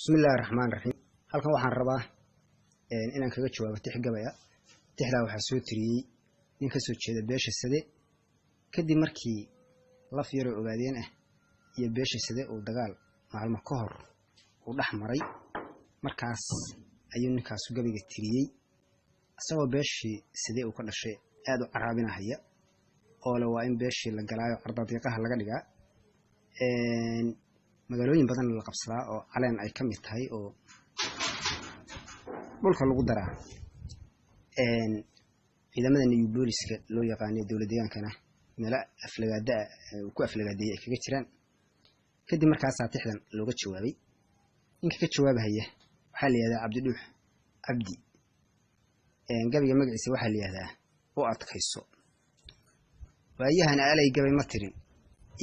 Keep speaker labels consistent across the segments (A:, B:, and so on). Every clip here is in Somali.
A: Bismillahi raxmaan raxiim. Halkan waxaan rabaa inaan kaga jawaabo tix gabaya. Tixdaa waxaa soo tiriyey nin ka soo jeeda beesha Sade, kadib markii laf yaroo Ogaadeen ah iyo beesha Sade uu dagaal maalmo ka hor uu dhex maray. Markaas ayuu ninkaasu gabayga tiriyey, isagoo beeshii Sade uu ka dhashay aada u caraabinahaya oo le waa in beeshii la galaayo cardadiiqaha laga dhigaa, magaalooyin badanna la qabsadaa oo Caleen ay ka mid tahay oo dhulka lagu daraa. Ciidamada New Booliska loo yaqaaniyo dowlad deegaankana meelo aflagaada ah ku aflagaadeeyay ay kaga jiraan. Kadib markaasaa tixdan looga jawaabay. Ninka ka jawaabahaya waxaa la yihahdaa Cabdidhuux Cabdi. Gabayga magaciisa waxaa la yihahdaa U Adkayso. Waayahan aalay gabay ma tirin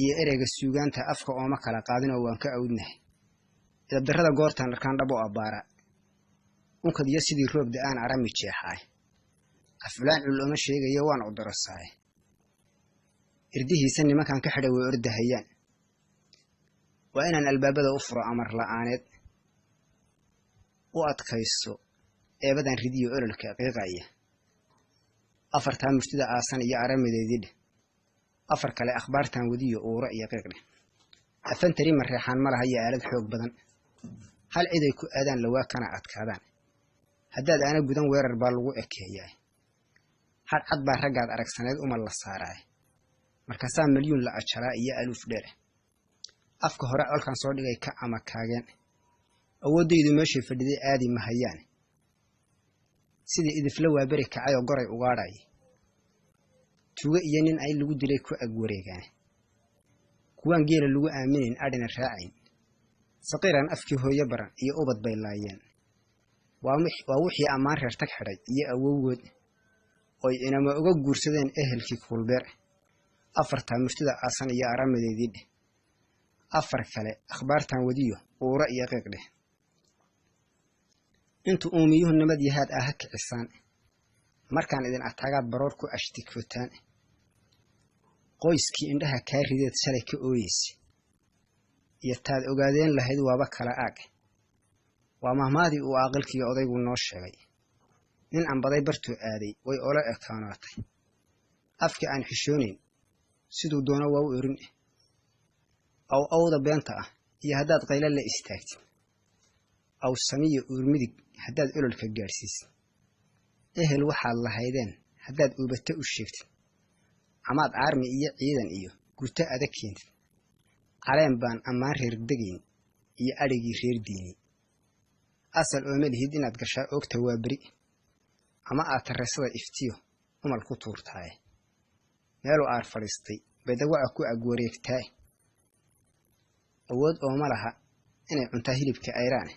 A: iyo ereyga suugaanta afka ooma kala qaadinoo waan ka awdnahay. Idabdarrada goortaan arkaan dhab oo abbaara, unkad iyo sidii roob da-aan arami jeexaay. Afculaan cul ooma sheegayo waan cudurasaay. Irdihiisa nimankan ka xidhay way ordahayaan. Waa inaan albaabada u furo amar la-aaneed. U adkayso eebadan ridiyo ololka qiiqaya. Afartaa murtida aasan iyo aramideedii dheh. Afar kale akhbaartan wadiyo uura iyo qiiqdheh. Afantari mareexaan ma laha iyo aalad xoog badan. Hal ciday ku aadaan lawaa kana adkaadaan. Haddaad aana gudan weerar baa lagu ekeeyaa. Had cad baa raggaad aragsaneed uma la saaraay. Markaasaa milyuun la ajalaa iyo aluuf dheer. Afka hore colkan soo dhigay ka ama kaageen. Awooddaydu meeshay fadhiday aadi mahayaan. Sidii idifla waa beri kacay oo goray ugaadhay. Tuugo iyo nin ay lagu dilay ku ag wareegaan. Kuwaan geela lagu aaminayn adhina raacayn. Saqiiran afkii hooyo baran iyo ubad bay laayeen. Waa wixii ammaan reer tag xidhay iyo awowgood oy inama uga guursadeen ehelkii Kuulbeer. Afartaa murtida aasan iyo aramideedii dheh. Afar kale akhbaartan wadiyo uura iyo qiiq dheh. Intu uumiyuhu nabad yahaad aha kicisaan. Markaan idin ataagaad baroor ku ashtikootaan. Qoyskii indhaha kaa rideed shalay ka ooyeysa iyo taad ogaadeen lahayd waaba kala aag. Waa mahmaadii uu aaqilkii odaygu noo sheegay. Nin ambaday bartuu aaday way ola ekaanaatay. Afka aan xishoonayn siduu doono waa u erin. Aw awda beenta ah iyo haddaad qaylo la istaagtid. Aw samiyo uurmidig haddaad ololka gaadhsiisid. Ehel waxaad lahaydeen haddaad uubata u sheegtid. Amaad aarmi iyo ciidan iyo guto adag keentid. Caleen baan ammaan reer degayn iyo adhigii reer diini. Asal ooma lihid inaad gashaa oogta waa beri. Ama aad tarreesada iftiyo umal ku tuurtaaye. Meeluu aar fadhiistay bay dawaca ku ag wareegtaa. Awood ooma laha inay cuntaa hilibka ayraane.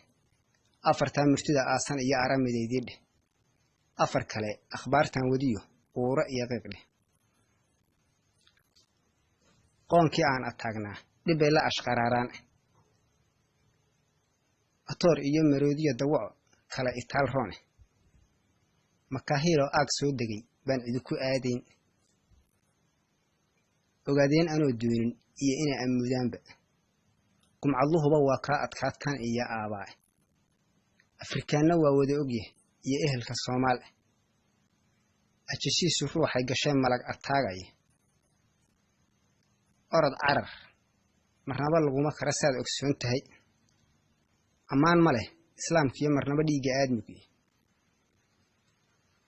A: Afartaa murtida aasan iyo aramideydii dheh. Afar kale akhbaartan wadiyo uura iyo qiiq dheh. Qoonkii aan ataagnaa dhibbay la ashqaraaraan. Atoor iyo maroodiyo dawaco kala itaal roone. Makaahiiloo aag soo degay baan cidiku aadayn. Ogaadeen anoo doonin iyo inay amuudaanba. Gumcadluhuba waa kaa adkaadkan iyo aabaa. Afrikaanna waa wada ogyahay iyo ehelka Soomaal. Ajashiisu ruuxay gasheen malag ataagaya. Orod carar marnaba laguma kara saad ogsoon tahay. Ammaan ma leh islaamkiiyo marnaba dhiigga aadmigu.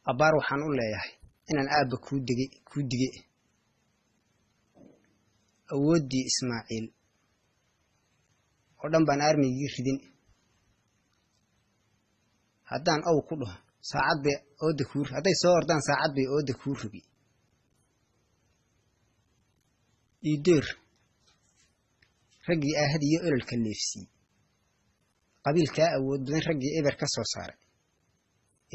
A: Abbaar waxaan u leeyahay inaan aabba kuu dige. Awooddii Ismaaciil oo dhan baan aarmigii ridin. Haddaan ow ku dhaho saacad bay ooda kuu, hadday soo ordaan saacad bay ooda kuu rogi. Iidoor raggii aahad iyo ololka leefsiiyey. Qabiilkaa awood badan raggii eber ka soo saaray.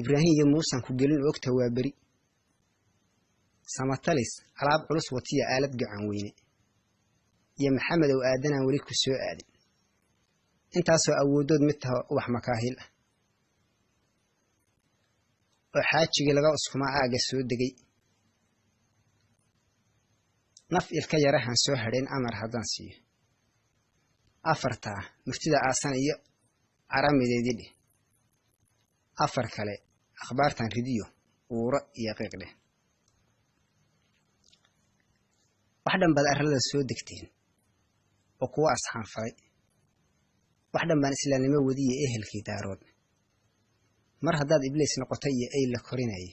A: Ibraahim iyo Muusan ku gelin oogta waa beri. Samatalis alaab culus watiya aalad gacan weyne. Iyo Maxamedow aadanaan weli ku soo aadin. Intaasoo awooddood mid taho ubax makaahil ah. Oo xaajigii laga uskumaa aagga soo degay. Naf ilka yarahan soo hadhayn amar haddaan siiyo. Afartaa murtida aasan iyo Aramideedii dheh. Afar kale akhbaartan ridiyo uuro iyo qiiq dheh. Wax dhan baad arlada soo degteen oo kuwa asxaanfalay. Wax dhan baan islaamnimo wadiya ehelkii daarood. Mar haddaad ibliis noqotay iyo ey la korinayay,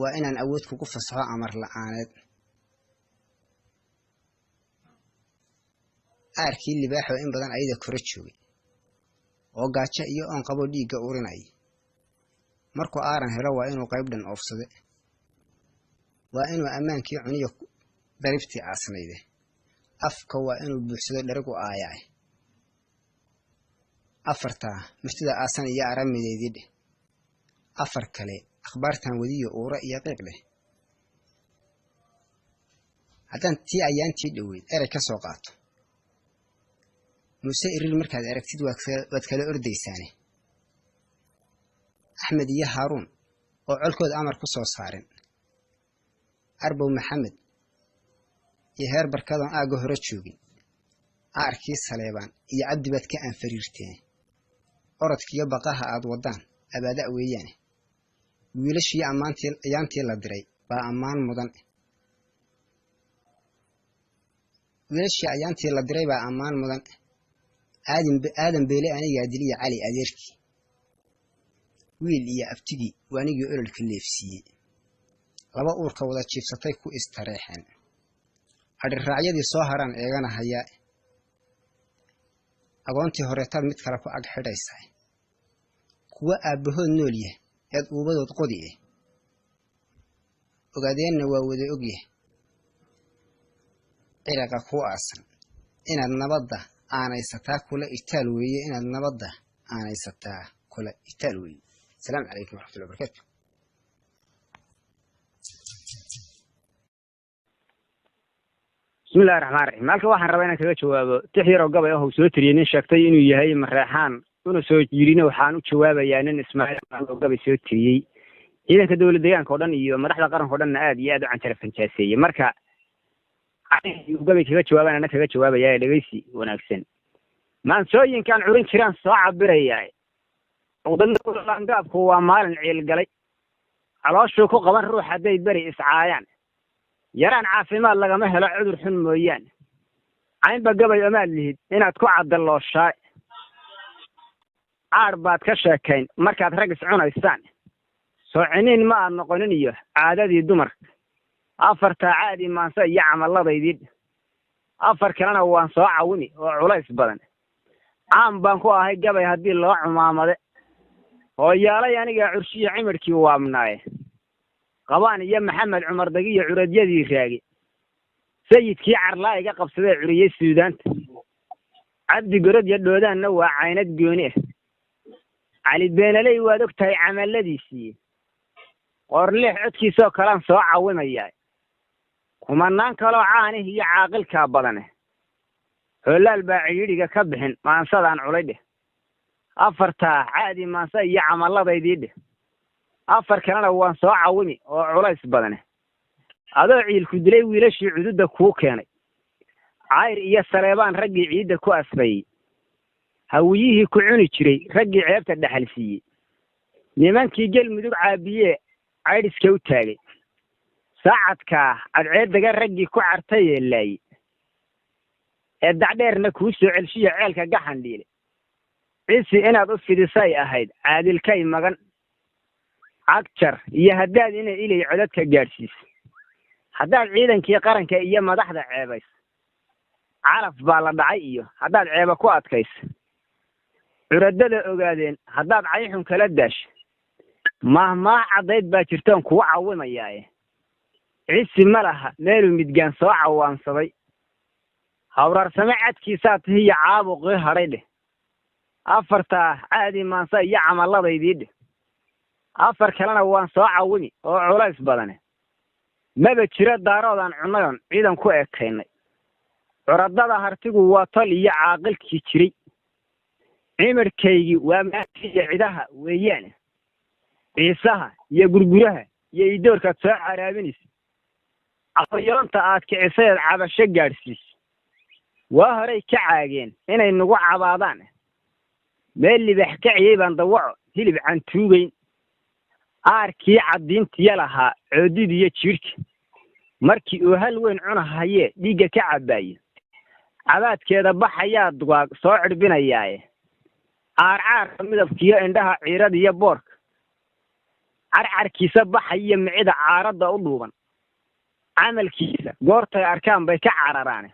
A: waa inaan awood kugu fasaxo amar la'aaneed. Aarkii libaaxoo in badan ayada kora joogay oo gaajo iyo oon qabo dhiigga urinaya, markuu aaran helo waa inuu qayb dhan oofsade, waa inuu ammaankii cuniyo daribtii aasnayde, afka waa inuu buuxsado dherigu aayaay. Afartaa murtida aasan iyo aramideedii dheh. Afar kale akhbaartan wadiyo uura iyo qiiq dheh. Haddaan tii ayaantii dhoweyd erey ka soo qaato, Muuse Irir markaad aragtid waad kala ordaysaane. Axmed iyo Haaruun oo colkooda amar ku soo saaren, Arbow Maxamed iyo heer barkadoon aagga hore joogin, aarkii Saleebaan iyo Cabdi baad ka anfariirteen. Orodkiyo baqaha aad waddaan abaada weeyaane. Wiilashii ammaantii ayaantii la diray baa ammaan mudan. Wiilashii ayaantii la diray baa ammaan mudan. Aadan Beyle anigaa diliya Cali adeerkii, wiil iyo abtigii waa anigii ololka leefsiiyey. Laba uurka wada jiifsatay ku istareexeen. Adhiraacyadii soo haraan eegana hayaa. Agoontii horeetaad mid kale ku ag xidhaysaa. Kuwa aabbahood nool yah eed uubadood qodi eh. Ogaadeenna waa wada ogyah ciraqa kuu aasan inaad nabadda aanaysataa kula itaal weeye, inaad nabadda aanaysataa kula itaal weeye. Asalaamu calaykum waraxmatullahi wabarakaatu.
B: Bismillahi raxmaan raxiim. Halka waxaan rabaa inaan kaga jawaabo tix yaroo gabay ah uu soo tiriyey nin sheegtay inuu yahay Mareexaan, una soo yirina waxaan u jawaabayaa nin Ismaaciil oo gabay soo tiriyey ciidanka dowlad deegaanka oo dhan iyo madaxda qaranka oo dhanna aad iyo aad u cantara fanjaaseeyey. Marka uu gabay kaga jawaabaan ana kaga jawaabayaa, dhegeysi wanaagsan. Maansooyinkaan curin jiraan soo cabirayaa. Cuqdalaangaabku waa maalin ciilgalay, calooshuu ku qaban ruux hadday beri iscaayaan. Yaraan caafimaad lagama helo cudur xun mooyaane. Caynba gabay omaad lihid inaad ku cadalooshaa. Caar baad ka sheekayn markaad rag iscunaysaan. Soociniin ma aad noqonin iyo caadadii dumarka. Afartaa caadi maanse iyo camalladaydii. Afar kalena waan soo cawimi oo culays badan. Caan baan ku ahay gabay haddii loo cumaamade. Hooyaalay anigaa curshiya cimirkii waabnaaye. Qabaan iyo Maxamed Cumar Dagiyo curadyadii raagi. Sayidkii Carlaa iga qabsadee curiyey Suudaanta. Cabdi Gorod iyo Dhoodaanna waa caynad gooni ah. Cali Beenaley waad og tahay camalladiisii. Qoorleex codkiisoo kalaan soo cawimayaa. Kumanaan kaloo caanih iyo caaqilkaa badane. Hoolaal baa cidhiidhiga ka bixin maansadaan culay dheh. Afartaa caadi maansa iyo camalladaydii dheh. Afar kalena waan soo cawimi oo culays badane. Adoo ciilku dilay wiilashii cududda kuu keenay. Cayr iyo Saleebaan raggii ciidda ku asfayey. Hawiyihii ku cuni jiray raggii ceebta dhaxal siiyey. Nimankii Galmudug caabiyee caydhiska u taagay. Saacadkaa cadceeddaga raggii ku cartay ee laayey. Ee dacdheerna kuu soo celshiya ceelka gaxan dhiile. Cisi inaad u fidisay ahayd caadilkay magan. Cagjar iyo haddaad ina ilay codadka gaadhsiisay. Haddaad ciidankii qaranka iyo madaxda ceebaysa. Calaf baa la dhacay iyo haddaad ceeba ku adkaysa. Curadada ogaadeen haddaad cayxun kala daasho. Mahmaah caddayd baa jirtoon kugu cawimayaaye. Cisi ma laha meeluu midgaan soo cawaansaday. Hawraarsame cadkiisaa tihiyo caabuqii hadhay dheh. Afartaa caadi maansa iyo camalladaydii dheh. Afar kalena waan soo cawimi oo culays badane. Maba jiro daaroodaan cunnayoon ciidan ku ekaynay. Curadada hartigu waa tol iyo caaqilkii jiray. Cimirkaygii waa maantiiyo cidaha weeyaane. Ciisaha iyo gurguraha iyo idoorkaad soo caraabinaysa. Aqoonta aad kicisay aad cabasho gaadhsiisay. Waa horay ka caageen inay nagu cabaadaan. Meel libax kaciyey baan dawaco hilib cantuugayn. Aarkii caddiintiya lahaa coodidiyo jiidhka markii uu hal weyn cunahayee dhiigga ka cabbaaye, cabaadkeeda baxayaa dugaag soo cidhbinayaaye. Caarcaarka midabkiyo indhaha ciiradiyo boorka carcarkiisa baxayiyo micida caaradda u dhuuban, camalkiisa goortay arkaan bay ka cararaane.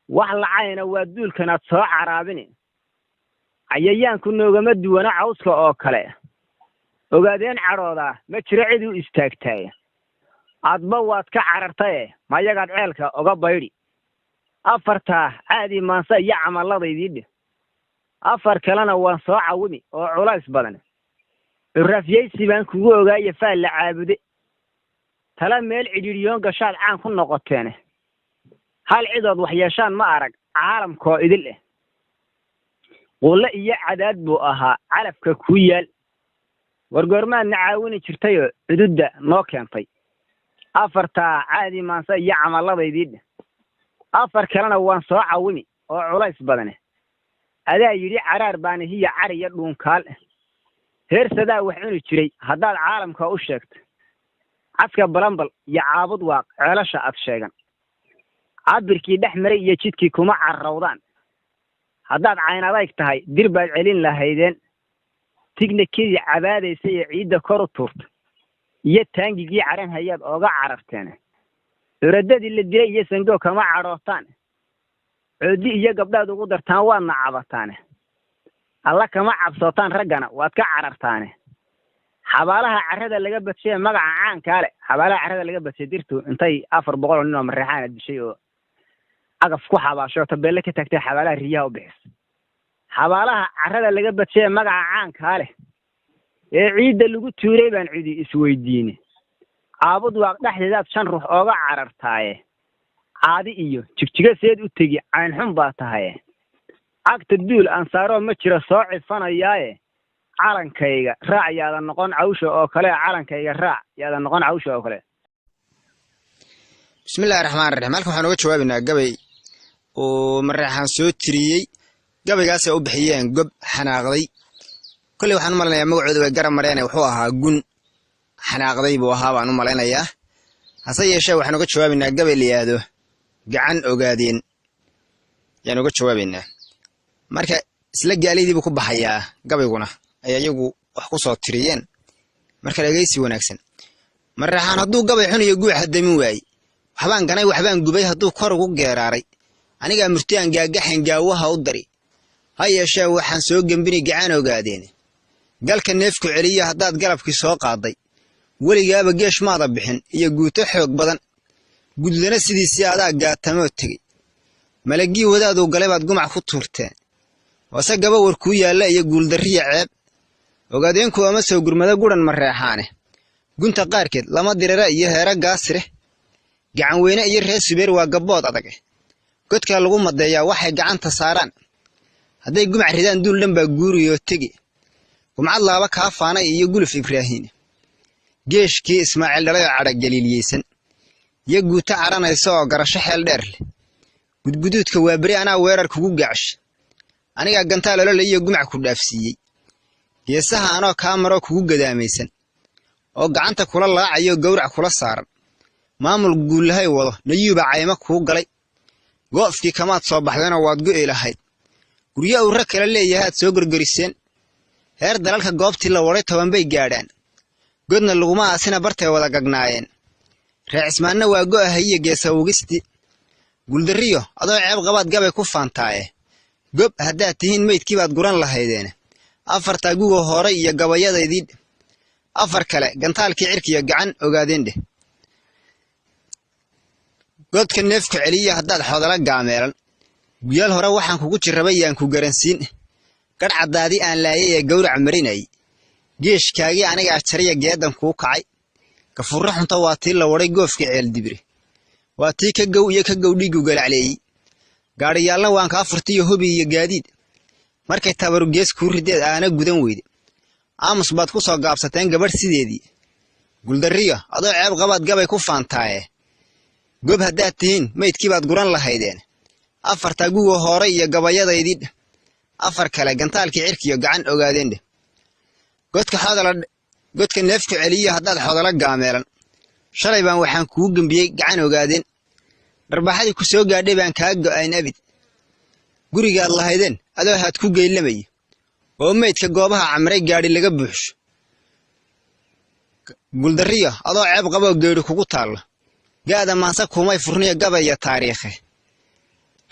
B: Wax lacayna waa duulkanaad soo caraabini. Cayayaanku noogama duwana cawska oo kale. Ogaadeen cadhoodaa ma jiro cid u istaagtaaye. Adba waad ka carartaye, mayagaad ceelka oga baydhi. Afartaa caadii maansa iyo camalladaydii dheh. Afar kalena waan soo cawimi oo culays badan. Curafyaysi baan kugu ogaaye faal la caabude. Tala meel cidhiidhiyoon gashaad caan ku noqoteene. Hal cidood wax yeeshaan ma arag caalamkoo idil eh. Qulle iyo cadaad buu ahaa calafka kuu yaal. Wargoormaadna caawini jirtayoo cududda noo keentay. Afartaa caadii maansa iyo camalladaydii dheh. Afar kalena waan soo cawimi oo culays badane. Adaa yidhi caraar baana hiya cariya dhuunkaal. Heersadaa wax cuni jiray haddaad caalamka u sheegto. Cadka balambal iyo caabud waaq ceelasha aad sheegan. Cabirkii dhex maray iyo jidkii kuma carrawdaan. Haddaad cayn adayg tahay dir baad celin lahaydeen. Tignikadii cabaadaysa ee ciidda kor u tuurta iyo taangigii caran hayaad ooga cararteen. Curadadii la dilay iyo sangoo kama cadhootaan. Coodi iyo gabdhaad ugu dartaan waadna cabataane. Alla kama cabsootaan raggana waad ka carartaane. Xabaalaha carrada laga badshay magaca caankaa leh, xabaalaha carrada laga badshay dirtu intay 400 oo nin oo mareexaana dishay oo cagaf ku xabaashay oo tabeelle ka taagtay xabaalaha riyaha u bixisay. Xabaalaha carrada laga badshay magaca caankaa leh ee ciidda lagu tuuray baan cidi isweydiine. Caabud waaq dhexdeedaad 5 ruux ooga carartaaye. Caadi iyo jigjiga seed u tegi cayn xun baa tahaye. Cagta duul ansaaroo ma jiro soo cifanayaaye. Calankayga raac yaadan noqon cawsha oo kale, calankayga raac yaadan noqon cawsha oo kale.
A: Bismillahi raxmaan raxiim. Halkan waxaan uga jawaabaynaa gabay oo mareexaan soo tiriyey. Gabaygaasay u bixiyeen gob xanaaqday. Kolley waxaan u malaynayaa magacooda way garab mareen, wuxuu ahaa gun xanaaqday buu ahaa baan u malaynayaa. Hase yeeshee waxaan uga jawaabaynaa gabay la yidhaahdo gacan ogaadeen yaan uga jawaabaynaa. Marka isla gaalidii buu ku baxayaa gabayguna ay iyagu wax ku soo tiriyeen. Marka dhegeysi wanaagsan. Mareexaan hadduu gabay xun iyo guuxa damin waayey, waxbaan ganay waxbaan gubay hadduu kor ugu geeraaray, anigaa murtiyaan gaagaxan gaawaha u dari. Ha yeeshee waxaan soo gembini gacan ogaadeen. Galka neefku celiya haddaad galabkii soo qaaday, weligaaba geesh maada bixin iyo guuto xoog badan. Gudlana sidiisii adaa gaatamoo tegey. Malagii wadaaduu galay baad gumac ku tuurteen. Waase gaba war kuu yaalla iyo guuldarriya ceeb. Ogaadeenku ama soo gurmada guran mareexaane. Gunta qaarkeed lama dirira iyo heera gaasire. Gacan weyne iyo reer subeer waa gabbood adag. Godkaa lagu madeeyaa waxay gacanta saaraan. Hadday gumac ridaan duul dhan baa guuriyoo tegi. Gumcad laaba kaa faanay iyo guluf Ibraahiin. Geeshkii Ismaaciil dhalay oo cadhagaliiliyeysan. Iyo guuto caranaysa oo garasho xeel dheer leh. Gudguduudka waa beri anaa weerar kugu gaacshay. Anigaa gantaal olole iyo gumac ku dhaafsiiyey. Geesaha anoo kaa maroo kugu gadaamaysan. Oo gacanta kula laacayo gowrac kula saaran. Maamul guulahay wado nayuuba cayma kuu galay. Goofkii kamaad soo baxdeenoo waad go'i lahayd. Guryo uu rag kala leeyahaad soo gorgoriseen. Heer dalalka goobtii la waday 10 bay gaadhaan. Godna laguma aasina bartay wada gagnaayeen. Reer Cismaanna waa go'ahayiyo geesa ugisti. Guuldarriyo adoo ceeb qabaad gabay ku faantaaye. Gob haddaad tihiin meydkii baad guran lahaydeen. Afartaa guga horay iyo gabayadaydii. Afar kale gantaalkii cirkiyo gacan ogaadeen dheh. Godka neefku celiya haddaad xodala gaameelan. Guyaal hore waxaan kugu jirrabay yaan ku garansiin. Gadh caddaadii aan laayay ee gowrac marinayay. Geeshkaagii anigaa jariya geedan kuu kacay. Gafurro xunta waa tii la waday goofka ceel dibire. Waa tii ka gow iyo ka gow dhiiggu galacleeyey. Gaadhiyaalna waan kaa furtay iyo hubi iyo gaadiid. Markay tabaru gees kuu rideed aana gudan weyde. Aamus baad ku soo gaabsateen gabadh sideedii. Guuldarriyo adoo ceeb qabaad gabay ku faantaaye. Gob haddaad tihiin meydkii baad guran lahaydeen. Afartaa guga horay iyo gabayadaydii. Afar kale gantaalkii cirkiyo gacan ogaadeen dheh. Godka xodala, godka neefku celiyo haddaad xodala gaameelan. Shalay baan waxaan kugu gembiyey gacan ogaadeen. Dharbaaxadii ku soo gaadhay baan kaa go'ayn abid. Gurigaad lahaydeen adoo haad ku geylamaya oo meydka goobaha camray gaadhi laga buuxsho. Guuldarriyo adoo ceeb qaboo geedhi kugu taallo. Gaada maansa kumay furniyo gabaya taariikhe.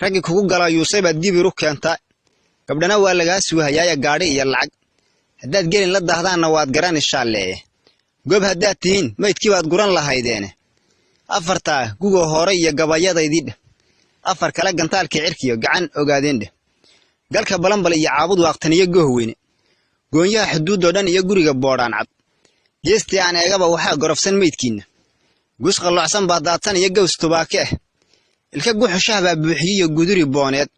A: Raggii kugu gala yuusay baad gibir u keentaa. Gabdhana waa lagaa sugahayaaya gaadhi iyo lacag. Haddaad gelin la daahdaanna waad garan inshaalleeye. Goob haddaad tihiin maydkii baad guran lahaydeene. Afartaa gugoo hore iyo gabayadaydii dheh. Afar kale gantaalkii cirkiyo gacan ogaadeen dheh. Galka balanbal iyo caabud waaqtan iyo goohweyne. Goonyaha xuduudoo dhan iyo guriga boodhaan cad. Geestii aan eegaba waxaa gorofsan meydkiinna. Gus qalloocsan baa daadsan iyo gaws tubaake ah. Ilka guxushah baa buuxiyey iyo guduri booneed.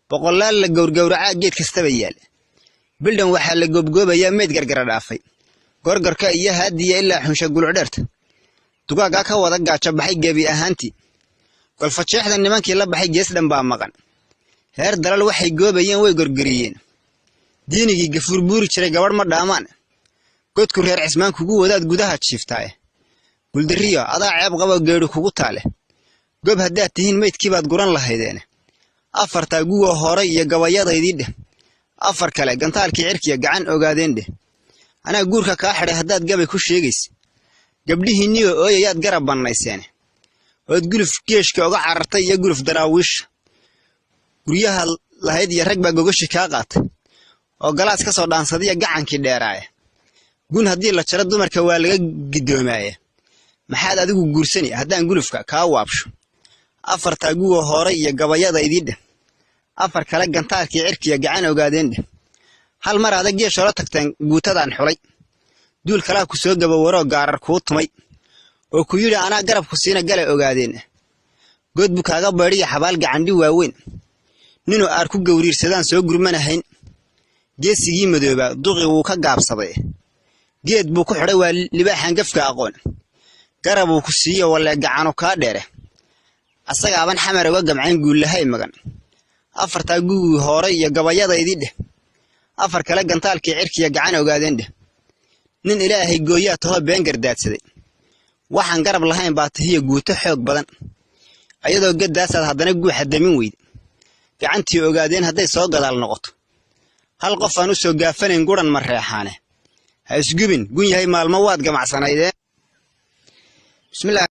A: Boqolaal la gowrgowracaa geed kastaba yaal. Bildhan waxaa la goobgoobayaa meyd gargara dhaafay. Gorgorka iyo haadiya ilaa xunsha gulucdheerta. Dugaaggaa ka wada gaajo baxay gebi ahaantii. Golfajeexda nimankii la baxay gees dhan baa maqan. Heer dalal waxay goobayeen way gorgoriyeen. Diinigii gafuur buuri jiray gabadh ma dhaamaan. Godku reer cismaan kugu wadaad gudaha jiiftaaye. Guuldarriyo adaa ceeb qaboo geedhi kugu taale. Goob haddaad tihiin maydkii baad guran lahaydeene. Afartaa gugoo horay iyo gabayadaydii dheh. Afar kale gantaalkii cirkiya gacan ogaadeen dheh. Anaa guurka kaa xidhay haddaad gabay ku sheegaysa. Gabdhihiinniyo ooyayaad garab bannayseene. Ood guluf geeshka uga carartay iyo guluf daraawiisha. Guryaha lahayd iyo rag baa gogoshi kaa qaatay. Oo galaas ka soo dhaansadiya gacankii dheeraaye. Gun haddii la jaro dumarka waa laga giddoomaaye. Maxaad adigu guursani haddaan gulufka kaa waabsho. Afartaa gugoo horay iyo gabayadaydii dheh. Afar kale gantaalkii cirkiya gacan ogaadeen dheh. Hal mar adag geesh oola tagteen guutadaan xulay. Duul kalaa ku soo gabawaroo gaarar kuu tumay. Oo ku yidhi anaa garabku siina gala ogaadeen. God buu kaaga baydhiya xabaal gacandhi waaweyn. Ninuu aar ku gowriirsadaan soo gurmanahayn. Geesigii madoobaa duqi wuu ka gaabsaday. Geed buu ku xidhay waa libaaxan gafka aqoon. Garabuu ku siiyo walee gacanu kaa dheere. Asagaaban xamar uga gamcayn guullahay magan. Afartaa gugii horay iyo gabayadaydii dheh. Afar kale gantaalkii cirkiya gacan ogaadeen dheh. Nin ilaahay gooyaa tahoo been gardaadsaday. Waxaan garab lahayn baa tahiyo guuto xoog badan. Ayadoo gaddaasaad haddana guuxa damin weyd. Gacantii ogaadeen hadday soo gadaal noqoto. Hal qof aan u soo gaafanayn guran ma reexaane. Ha isgubin gun yahay maalmo waad gamacsanaydeen. Bismillah.